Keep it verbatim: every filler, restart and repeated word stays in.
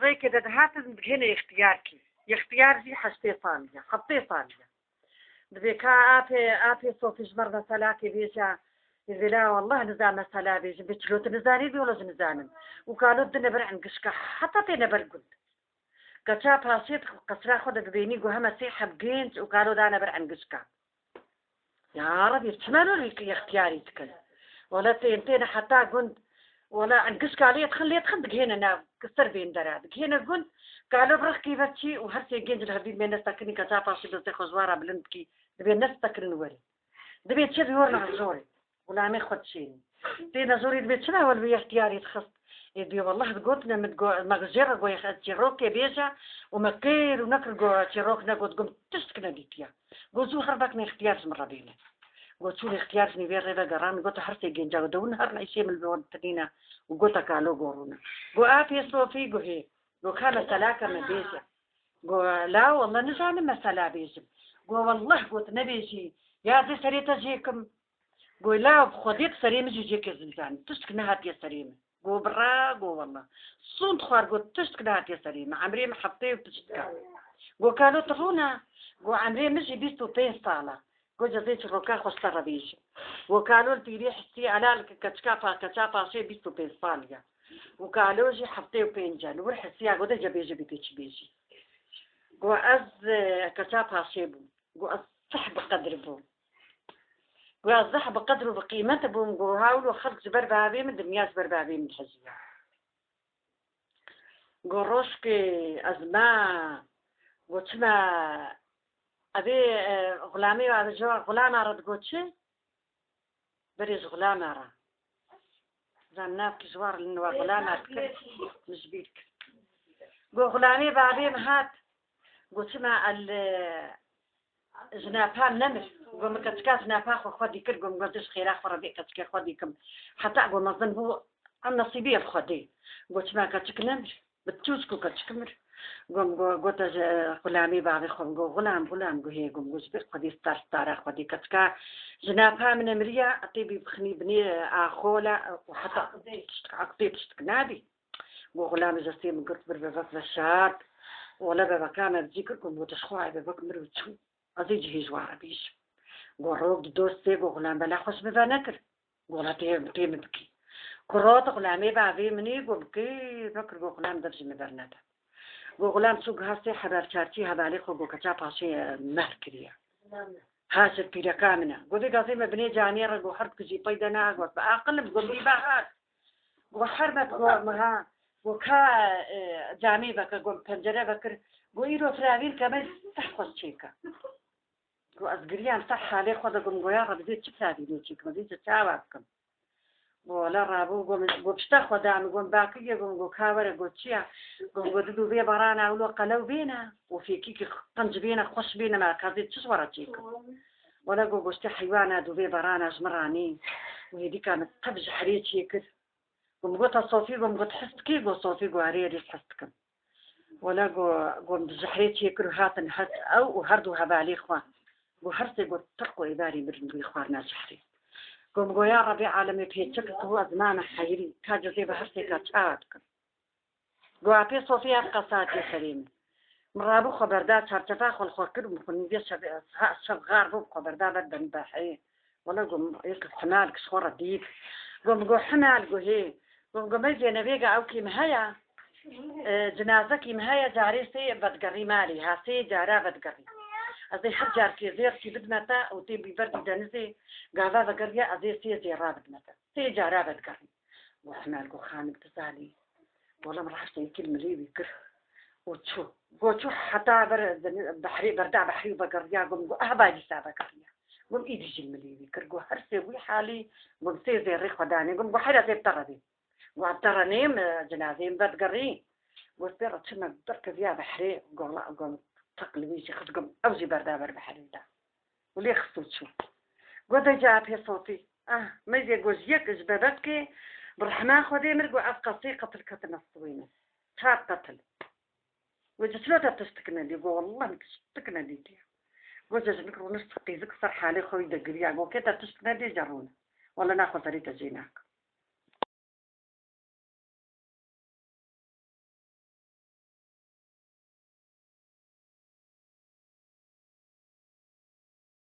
Rêkê de dihatin digihêne ixtiyarkî. Ixtiyar jî heştê saliye, heftê saliye. Dibê ka apê, apê Sofî ji me re meselakê bêje, dibê la wallah niza mesela bêjim, bê çilo tu nizanî, dibê wala ji nizanim. Û kalo dine ber engişka, heta têne ber gund. Keça paşê qesra xwe de dibênî, got heme sê heb genç û kalo dane ber engişka. Ya Rebî, çima lo wî ixtiyarî dikin? Wala tên têne heta gund, wala engişka lê dixin, lê dixin digihêne nav, ser bêndera. Digihêne gund, kalo bi rixkî ve çî û her sê genc li hevdî dibê nestekinî, keça paşê destê xwe ji wan re bilind dikî, dibê nestekin werê. Dibê çi bi wer li hevjorê. Xulamê xwe dişênî. Tê nezorî dibê çima wel wî ixtiyarî dixist? Ê dibê wallah digotine min go, me jê re go çîrokê bêje û me kêr û nekir go çîrok negot, gom tiştik nedîtiye. Go zû her vek me ixtiyar ji min re bêne. Go çûn ixtiyar ji nîvê rê vegeran, gote her sê genca go dewin her neyşê min li wan tinîne û gote kalo go rûne. Go apê Sofî go hê. Go ka meselake me bêje. Go la wallah nizanim mesela bêjim. Go wallah got nebêjî. Ya dê serê te jêkim. Go la bi Xwedê di serê min jî cêkê zimzanî. Tiştik nehatiye serê min. Go bira, go wallah. Sûnd xwar got tiştik nehatiye serê min. Emrê min heftê û pişt ka. Go kalo tu rûne. Go emrê min jî bîst û pênc sal e. Go cezê çîroka xwe ji te re bêjim. Go kalo li pîrê hisiye, ela li keçika pa, keça paşê bîst û pênc saliye. Û kalo jî heftê û pênc e. Li wir hisiya go de ce bêje bê tê çi bêjî. Go ez, e, keça paşê bûm. Go ez zeh bi qedir bûm. Go ez zeh bi qedir û bi qîmet bûm. Go hawlo xelk ji ber bavê min, dinya ji ber bavê min dihejiya. Go rojkê ez me, go çima evê, e, xulamê ve, evê ji xulama re digo çi? Berê ji xulama re. Zan navkî ji war li wa xulama dikir, min ji bîr kir. Go xulamê bavê min hat, go çima el, e, Jinapa nemir. Go min keçika jinapa xwe xwedî kir, go min go tu ji xêra xwe re vê keçikê xwedî kim. Heta go mezin bû, em nesîbî ev xwedê. Go çima keçik nemir? Bi tûz ku keçik mir. Go min go, gote ji xulamê bavê xwe, go xulam, xulam, go hê, go min go ji vê xwedî star stara xwedî keçika jinapa min nemiriya, etê bî bixinî binê axola û heta aqdê tiştik, aqdê tiştik nabî. Go xulamê ji destê min girt bir bebek veşart. Wele bebeka me bi cî kir, go min go tu ji xwe ay bebek mir û çû. Ez ê cihê ji wan re bêjim. Go rok di dostê, go xulam bela xwe ji min ve nekir. Go la tê, tê min bikî. Ku rot xulamê bavê min ê, go bikê, nekir, go xulam dev ji min bernede. Go xulam çû giha sê heval çarçî hevalê xwe, go keça paşê, e, mehr kiriye. Ha ji pîreka min e. Go vê gazê me binê canê re, go her ku jî peyde na, go bi aqil im, go bî bahar. Go her me go, ha, go ka, e, camê veke, go pencere vekir, go îro firavîn ke me seh xwe çêke. Go ez giriyam ser halê xwe de, go min go ya Rebî vê çi firavînê çêkim, vê çi çawa bikim? Go wele rabû, go min, go pişta xwe da min, go min bakiyê, go min go ka were, go çi ya? Go min go didu vê barana wilo qelew bêne û fêkîkî qenc bêne, xweş bêne, me ka vê çi ji we re çêkim? Wele go goştê heywana dû vê barana ji min ranî û hêdîka min tev ji herê çêkir. Go min go ta Sofî, go min go tu hez dikî? Go Sofî go erê, erê ez hez dikim. Wele go, go min ji herê çêkir û hatin hez ew û her du hevalê xwe. Go her sê go tirq û êvarî mirin wî xwarina ji herê. Go min go ya Rebê alemê pê çi kir tu ez name heyirî, ka cezê ve her sê ka çawa dikim? Go apê Sofî ev qesa hatiye serê min. Min rabû xwe berda, çarçefa xwe li xwe kir û min xwe nîvê şev, ha, şev xar bû, bi xwe berda ber ben behê. Wele go min êk himal ki ji xwe re dît. Go min go himal go hê. Go min go me zênevêga ew kî min heye. E, cinazekî min heye, carê sê vedigerî malê, ha sê cara vedigerî. Ez ê her car kê zêr kî bidme te û tê bî ber dî denizê, gava vegeriya ez ê sê zêra bidme te. Sê cara vedigerî. Go himal go xanim tu zanî. Wele min rehişte yekî li milê wî kir û çû. Go çû heta ber behrê, berda behrê û vegeriya, go min go, aha, ba dîsa vegeriya. Go min îdî jî li milê wî kir. Go her sê wî halî, go min sê zêrê xwe danê. Go min go heyra zê bi te re bê. Go ez bi te re nêm, e, cinazê min vedigerî. Go ez pê re çime ber keviya behrê, go la, go min teq li wî jî xist, go min ew jî berda ber behrê de. Û lê xist û çû. Go de ca pê Sofî. Ah, meyzê go ji yek ji bebekê bi rehma Xwedê mir, go ev qesê qetil ketine stûyê min. Çar qetil. Go ji çilo te tiştik nedî? Go wallah min tiştik nedîtiye. Go ji jinik rûnişt qîzik ser halê xwe wî de giriya. Go kê te tiştik nedî, ce rûne. Wallah naxwe serê te jê nakim.